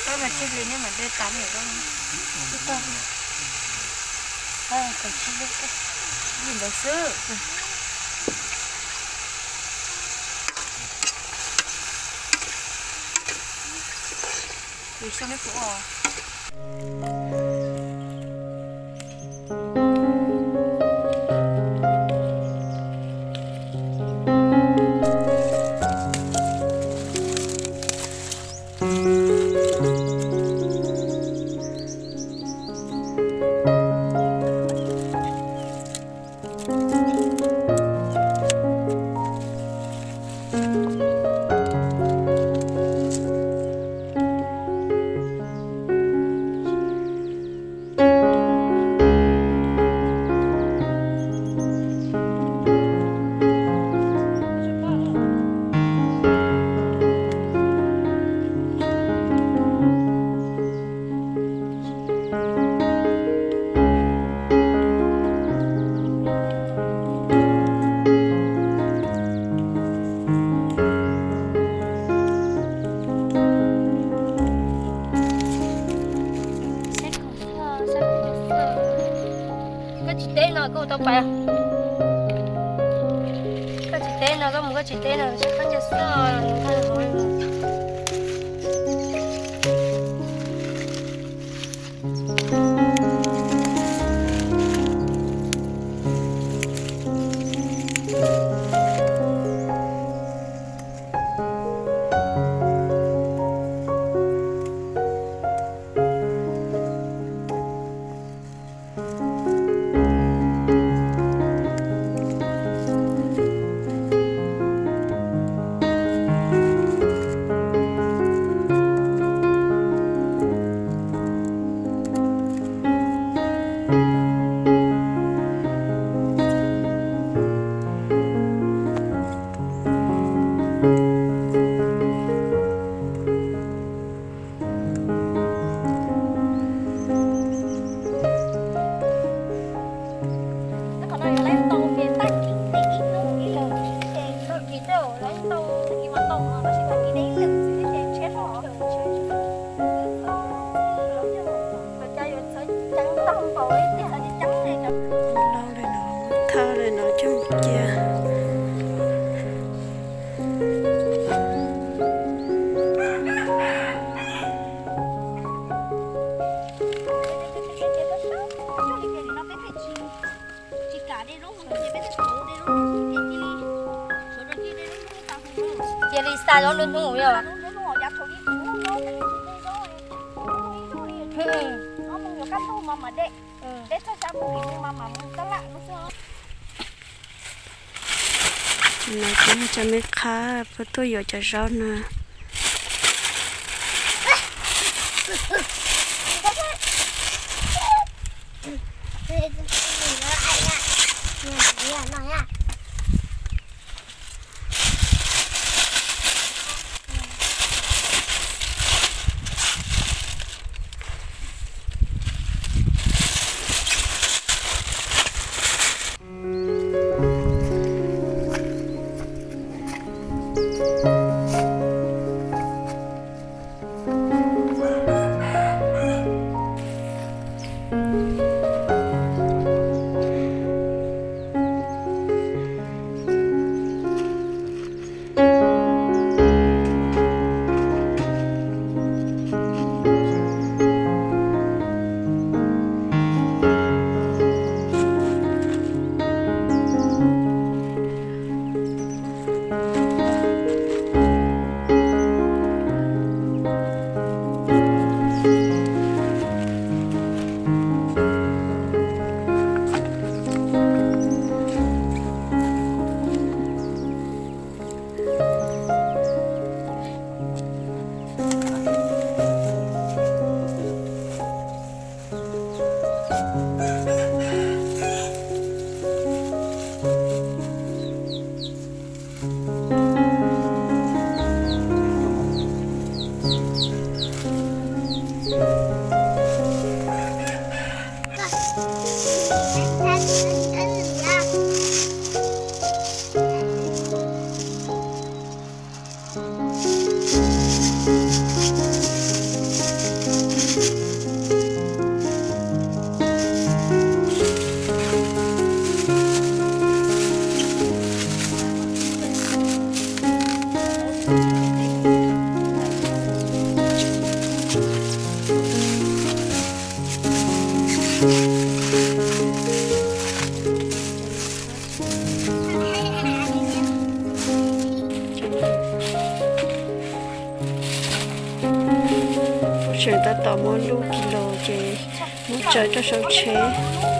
Koj mas tsiaj hli neb mas de tas neb, koj tsis li ntawd xwb. Kuv xyov neb puas ua. Koj tsis teb no koj tau pais. Koj tsis teb no koj mus, koj tsis teb no sab qab ntsa xwb. Qhov no yuav lawv tau ces tag kis de ib hnub ib lwm, ces tag kis tej lawv tau, tag kis mas tau no tab sis tag kis de ib lwm xwb ces tshiab zog. Los cas yuav txawv ceev tag npaum li tiag, ceev li no, thawj li no coj mus cia. Cia li xa zaub nruab hnub li os. No ces cov me qhab puab tuaj yuav cov zaub no. Tos muab lub kis los ces muab tsaws rau saum tsheb.